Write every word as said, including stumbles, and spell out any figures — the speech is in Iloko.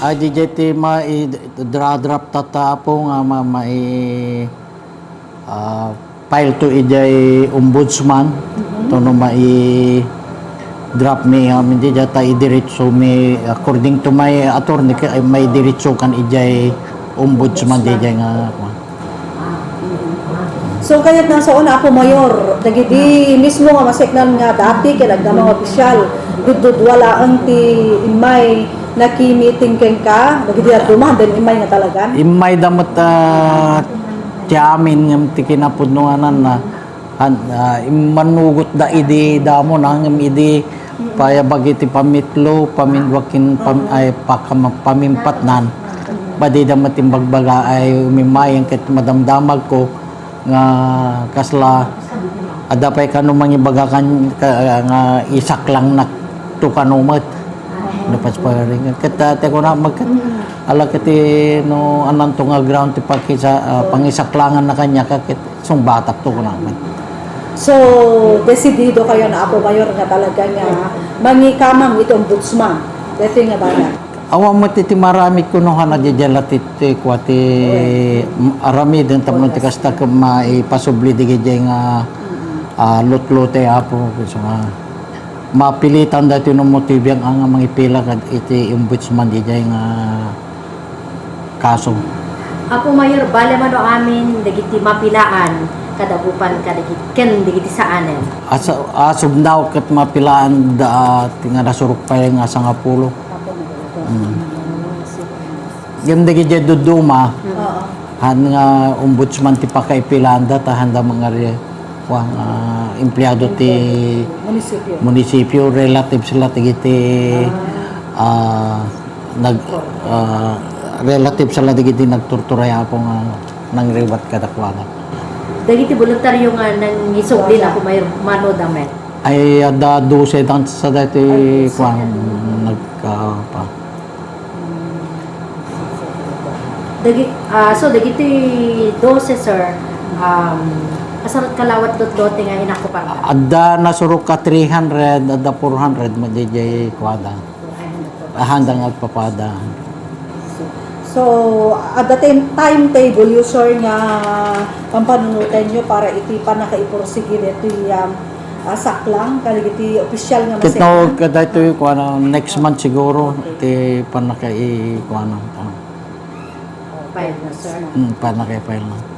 Ay, diay ti mai-, dra-, drop tatta, Apo, nga ma-, mai-, ah, file to idiay ombudsman, to no mai-drop mi, ah, amin diay ta idiretso mi, according to my attorney, ka-, ay, maidiretso kan idiay ombudsman diay nga, So, kayat na sa una, Apo Mayor, dagiti mismo nga maseknan nga dati ken agdama nga opisyal, duddudua laeng ti immay nakimiting kenka, dagiti dadduma, then immay nga talagan? Immay da met, ah, ti amin ngem ti kinapudnongananna, han-, ah, immannugotda idi damona, ngem idi payabag iti pamitlo, paminduakin, pam-, ay, pakam-, pamimpatnan, badida met imbagbaga ay umimayang ket madamdamagko nga kasla adda pay kano mangibaga kan-, ka-, nga isaklangnak to kano met. Napasparing. Ket, ah, ti kuna, mag-, ala ket no, ananto nga ground ti pakisa-, ah, pangisaklanganna kaniak, ket sungbatak to kuna met. So, desidido kayo na, Apo Mayor, nga talaga nga mangikamang iti ombudsman. Dito nga banat. Awan met iti maramid kuno, han, diay la ti, ti kua ti aramiden tapno ti kasta ket maipasubli diay nga, ah, lutlote, Apo, so nga mapilitan daytoy no motibian nga mangipila kad iti ombudsman diay nga kaso. Apo Mayor, bale mano amin dagiti mapilaan kadagupan kadagit-, ken dagiti saanen? As, as of now, ket mapilaan da, ti nga nasurok pay nga sangapulo. Mm. Ngem dagiti dadduma, han nga ombudsman ti pakaipilaanda, ta handa mangari-, kuan, ah, empleyado ti munisipyo, relatives la dagiti, ah, nag-, ah, relatives la dagiti nagturturay, Apo, nga nangriwat kadakuada. Dagiti boluntario nga nangisubli, Apo Mayor, mano da met? Ay, adda dose dansa daytoy kuan, nagka-, pa. Dagi-, ah, so, dagiti dose, sir, um, asarot ka lawat lotlote nga inakuparda? Adda nasurok a three hundred, adda four hundred, madidiay kuada. Ah, handang agpapada. So, adda time, timetable yo, sir, nga pampanunotenyo para iti pannakaipursigi ditoy, um, ah, saklang kadagiti opisyal nga masekna? Ket no, kadaytoy, kuana, next month siguro, ti pannakai-, kuana, ah. File na, sir. Mm, pannakai-file na.